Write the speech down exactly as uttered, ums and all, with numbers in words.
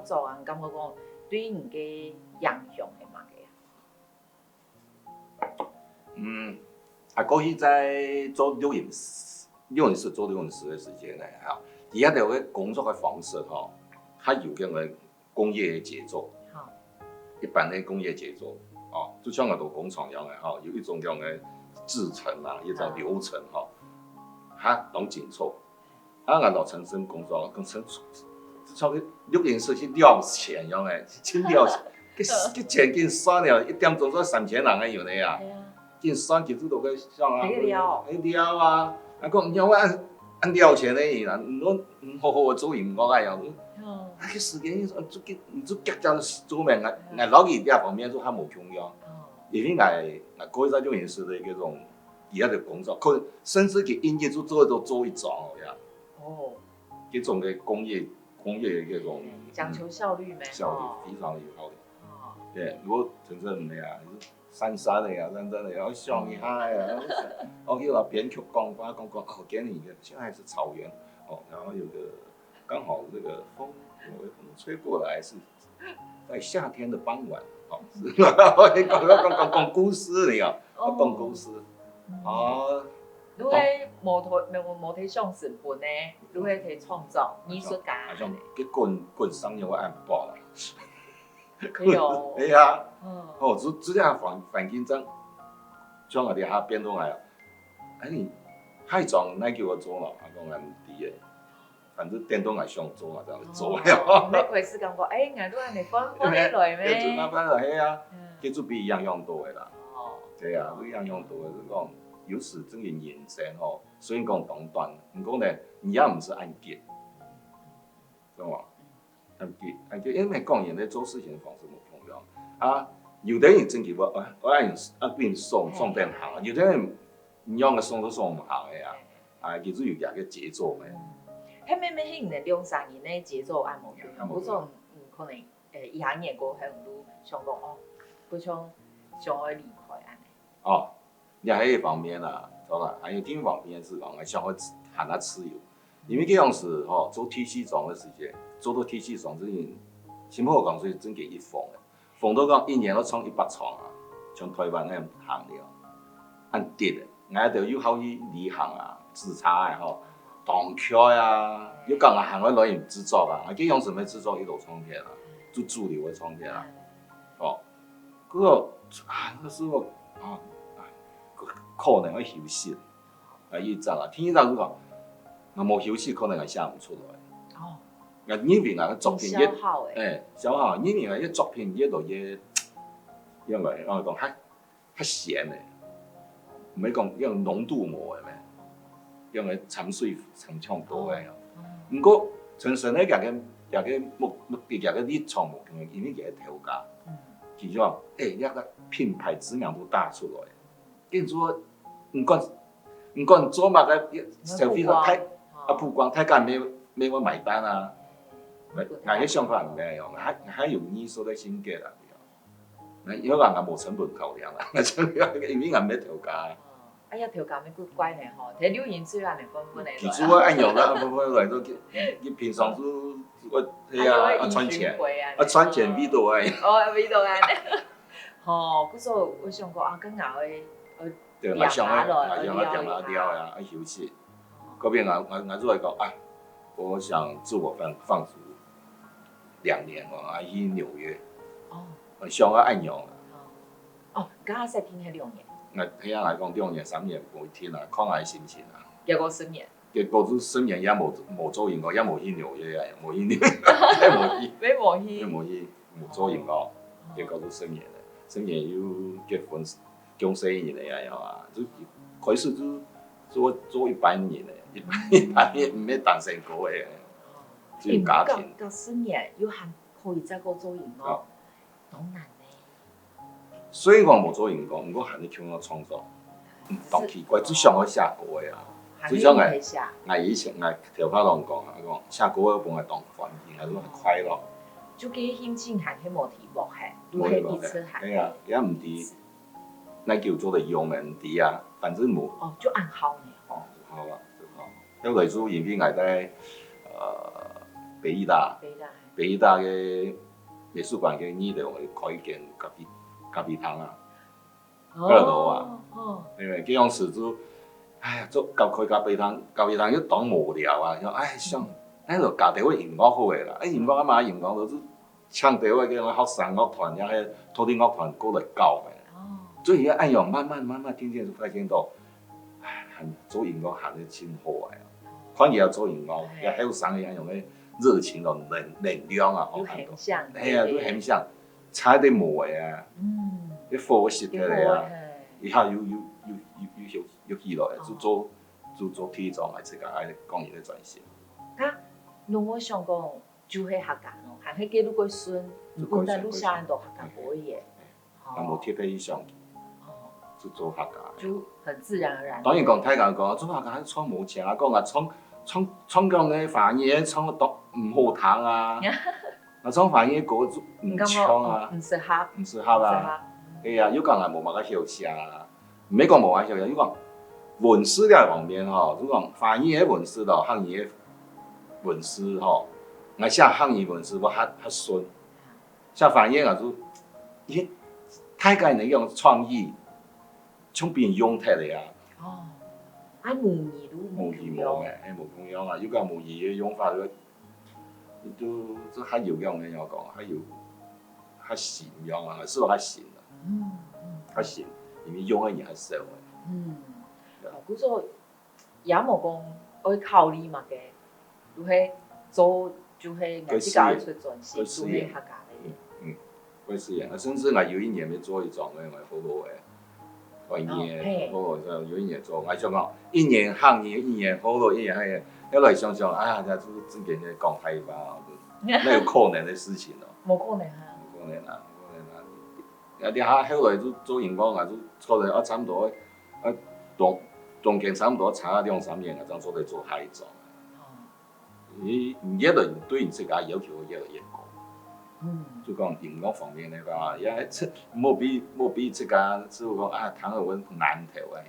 作啊，你感覺講對你个影響係麼个啊？嗯，啊，過去在做錄音師，錄音師做錄音師个時間呢，哈，佢該兜个工作个方式吼，較有該个工業个節奏，好。一般个工業節奏，哦，就像該兜工廠樣个吼，有一種樣个製程啊，一種流程吼，哈，當緊湊。 啊，𠊎摎陳昇工作，講陳，就像錄音室去尞錢樣个，去尞錢，去，去錢緊算了，一點鐘做三千銀个有呢啊，係啊。緊算緊做到个像啊，係个了。係了啊，啊講你愛按，按尞錢个人啊，你講，嗯，好好个做音樂啊樣，嗯。啊，个時間，你就，你就遽遽做咩，𠊎，嗯。𠊎摎佢這方面就較無共樣，哦。因為𠊎，𠊎過去在錄音室个該種 佢个工作，可能甚至佢一日就做，做，做一張哦，呀。哦。這種个工業，工業个這種，嗯，講求效率咩？效率，哦。非常有效率。哦。對，如果真正个啊，你係懶懶个啊，懶懶个啊，𠊎想一下呀，𠊎去摎編曲講話，講講，哦，給你一個，現在是草原，哦，然後有個 剛好那個風，有微風吹過來，是在夏天的傍晚，哦，是，講，講，講，講，講故事呢，哦，哦。講故事，嗯。哦。你係無在，無，無在想成本呢，你係在創作，藝術家。好像，好像，結棍，棍上有按把啦。對哦。對啊。嗯。哦，就，就這樣環，環境這樣，像我這下變動來啊。哎，你，下一張哪叫𠊎做咯？啊，講𠊎毋知个。 反正電動𠊎想做啊，這樣做了。哦，你開始感覺，哎，𠊎都還沒換，換得來咩？對，就慢慢來，係啊，嗯。佢就比一樣用多个啦。哦。對啊，不一樣用多个，就講有時真个人生吼，雖然講當短，毋過呢，你也毋使恁急，懂無？恁急，恁急，因為講人咧做事情个方式無共樣啊。有的人真个會，哎，哎，啊，變爽，爽得很，有的人你用个爽都爽毋行个啊。 啊，佢就有佢个節奏咩。嗯。係毋係，係你兩儕人个節奏恁無共樣，較無共樣。故所，嗯，可能，呃，一下年過後，你就想講，哦，故所想愛離開恁呢。哦，這係一方面啦，當然，還有另一方面係講，想愛行較自由。因為該當時吼，做第四張个時間，做到第四張之前，新加坡講係真个一瘋个。 瘋到講一年愛唱一百場啊，像台灣恁行了，恁跌个。𠊎兜又好去旅行啊，自差个吼，當𤸁啊，又講啊行个來毋製作啊，啊，佢用什麼製作一路唱片啊，就主流个唱片啊，哦，該個啊，該時候啊，啊，可能愛休息。 啊，一隻啊，第二隻就講，𠊎無休息，可能𠊎寫毋出來。哦。𠊎認為𠊎个作品越，很消耗欸。欸，消耗，認為𠊎个作品越來越，因為，因為講較，較鹹咧，毋係講，因為濃度無个咩，因為摻水摻忒多个。哦。毋過，陳昇个這個，這個目，目的，這個立場無共樣，因為佢係頭家。嗯。佢就講，欸，這個品牌知名度打出來。 跟你說，毋管，毋管做麼个，消費者大，啊，曝光，大家乜，乜會買單啊。嗯。𠊎，𠊎个想法毋係恁樣，𠊎還，𠊎還有藝術个性格啦，對啊。𠊎，因為𠊎，𠊎無成本考量啦，𠊎就，因為𠊎毋係頭家。哦，哎呀，頭家乜古怪呢吼，在錄音室啊，乜分分个。其實𠊎恁樣啦，分分來都，佢，佢平常就，𠊎，對啊，啊，愛賺錢，啊，賺錢為到啊。哦，為到啊。 吼，故所𠊎想講啊，跟𠊎愛，愛對，𠊎想愛，兩下來，𠊎想愛兩下愛兩下。了啊，愛休息。哦。該邊𠊎，𠊎，𠊎就會講，啊，我想自我放，放逐兩年哦，啊，去紐約。哦。𠊎想愛恁樣啊。哦。哦，剛剛設定係兩年。𠊎，係啊，𠊎講兩年、三年無一定啊，看𠊎心情啊。結果十年。 結果就十年也無，無做音樂，也無去紐約啊，無去紐約，也無去，也無去。也無去，無做音樂。哦。結果就十年了，十年又結婚，降細人了呀，啊，就開始就做，做一般人了，一般，一般人毋係單身哥个，就有家庭。欸，隔，隔十年又還可以再過做音樂，啊。當難呢。 雖然講無做音樂，毋過還係共樣創作。嗯，當奇怪，就想愛寫歌个啊。還係就像𠊎，會寫。𠊎以前𠊎頭下攏講啊，講寫歌个本來當歡喜，還係當快樂。就佢心情還係無停歇，都係一直還係。無停歇，係啊，也毋知哪久做得用个，毋知啊，反正無。哦，就恁好呢。哦，就好啊，就好。後來就因為𠊎在，呃，北藝大。北藝大。北藝大个美術館个二樓開間咖啡咖啡廳啊，二樓啊，哦，因為這樣子就，哎呀，做咖開咖啡廳，咖啡廳又當無聊啊，想哎想，哎就加兜仔音樂好个啦，哎音樂啊嘛音樂都係請兜仔个學生樂團，也係土地樂團過來搞个。哦，所以恁樣慢慢慢慢漸漸就發現到，哎，還做音樂還係真好个啊。看佢也做音樂，也後生个恁樣个熱情咯，能能量啊，有好看到。很像，係啊，都很像，差一點無个啊，嗯，你火熄起來啊，嘿一下又又又又又又又起來，就做就做第一張个自家个個人个專輯。啊，那我想講，就係客家咯，還係記錄个順，你本來就寫很多客家歌个，啊，無特別去想，哦，就做客家个。就很自然而然。當然講，大家講做客家唱無錢啊，講啊唱唱唱講个華語唱到毋好聽啊，啊唱華語歌就毋唱啊，毋適合，毋適合啊。哎呀，又講啊無麼个曉寫啊，毋係講無麼个曉寫，又講文字這方面吼，就講華語个文字咯，客語个文字吼，𠊎寫客語文字我較較順。 像華語啊，就，咦，大概能用創意，像別人用忒个啊。哦，啊母語都母語無咩，係無共樣啊，又講母語个用法，都都較有用个，要講，較有較新樣啊，係較新啊，嗯嗯較新，因為用个人較少个。嗯，哦，故所也無講愛考慮麼个，就係做就係自家愛出專輯，就係客家个。嗯，會係啊，甚至𠊎有一年要做一張个，𠊎好好个，𠊎一年好好，有一年做，𠊎想講一年客語，一年好好，一年客語，後來想想，哎呀，這就正經个講客話，那有可能个事情咯。無可能啊。無可能啊，無可能啊。啊，你下後來就做音樂啊，就可能啊，差不多啊，中中間差不多差兩三年啊，正做得做下一張。哦，你你越來對你自家要求越來越高。嗯，就講音樂方面个話，也莫比莫比自家，就講啊，聽个阮難頭啊。